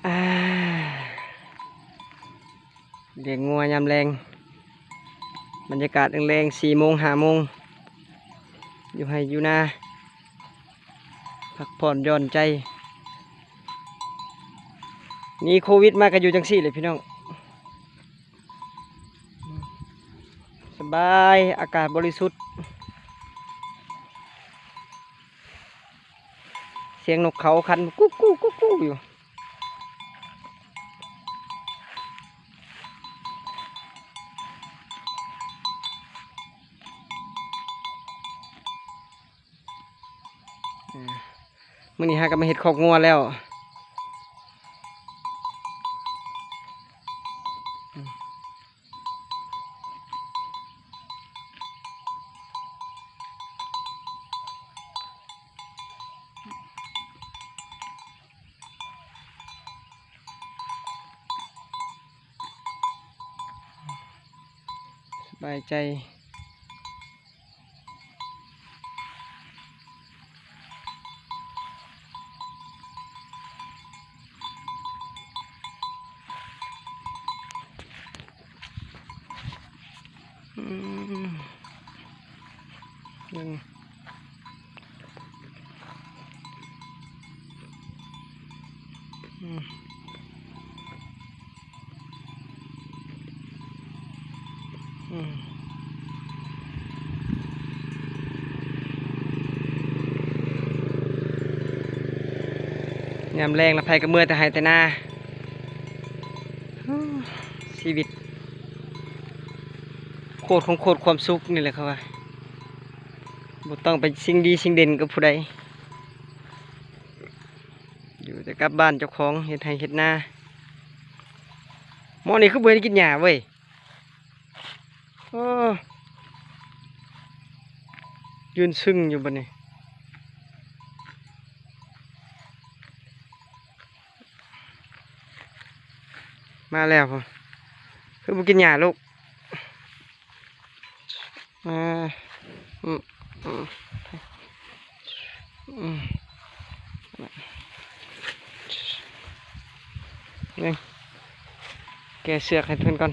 ອ່າ ລ້ຽງງົວຍາມແລງ ບັນຍາກາດແລງໆ ສີ່ໂມງ ຫ້າໂມງ ຢູ່ໄຮ່ຢູ່ນາ ພັກຜ່ອນຢ່ອນໃຈ. ໜີໂຄວິດມາກໍຢູ່ຈັ່ງຊີ້ແຫຼະພີ່ນ້ອງ ສະບາຍ ອາກາດບໍລິສຸດ ສຽງນົກເຂົາຄັນກຸກກຸກກຸກກຸກຢູ່. ມື້ນີ້ເຮົາກໍມາເຮັດຄອກງົວແລ້ວ. ສະບາຍໃຈ. ອືມ ອືມ ອືມ ອືມ ຍາມແລງລະໃຜກໍເມື່ອແຕ່ໄຮ່ແຕ່ນາ. ໂອ້ ຊີວິດໂຄດຂອງໂຄດຄວາມສຸກນີ້ແຫຼະເຂົາວ່າ ບໍ່ຕ້ອງໄປຊິງດີຊິງເດັ່ນກັບຜູ້ໃດ ຢູ່ແຕ່ກັບບ້ານເຈົ້າຂອງ ເຮັດໄຮ່ເຮັດນາ. ໝໍນີ້ຄືບໍ່ເຫັນກິນຫຍ້າເວີຍ. ໂອ້ ຢືນຊຶ່ງຢູ່ບັດນີ້. ມາແລ້ວພຸ້ນ ຄືບໍ່ກິນຫຍ້າລູກ? ອ່າ ອືມ ອືມ ອືມ ນີ້ ແກະເຊືອກໃຫ້ເພິ່ນກ່ອນ.